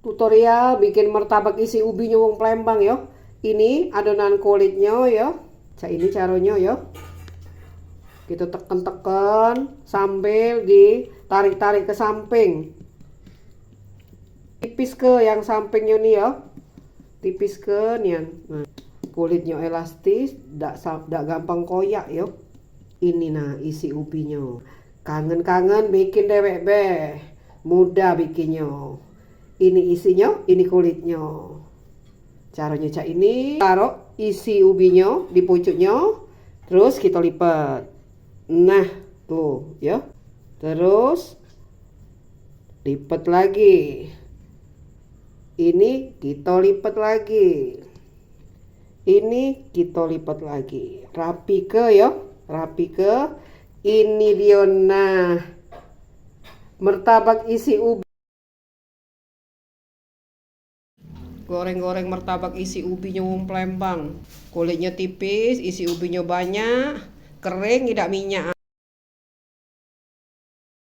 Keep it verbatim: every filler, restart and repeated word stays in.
Tutorial bikin martabak isi ubinyo wong Palembang yo. Ini adonan kulitnyo yo. Cak ini caronyo yo. Kita teken-teken sambil ditarik-tarik ke samping. Tipis ke yang sampingnyo ni yo. Tipis ke nian. Nah, kulitnyo elastis, dak sa- dak gampang koyak yo. Ini nah isi ubinyo. Kangen-kangen bikin dewek be. Mudah bikinnyo. Ini isinyo, ini kulitnyo. Caronyo cak ini, taruh isi ubinyo di pucuknyo, terus kita lipet. Nah, tuh, ya. Terus lipet lagi. Ini kita lipet lagi. Ini kita lipet lagi. Rapi ke ya, rapi ke. Ini dia nah. Martabak isi ubi. Goreng-goreng martabak isi ubinyo wong Palembang. Kulitnyo tipis, isi ubinyo banyak, kering, idak minyak.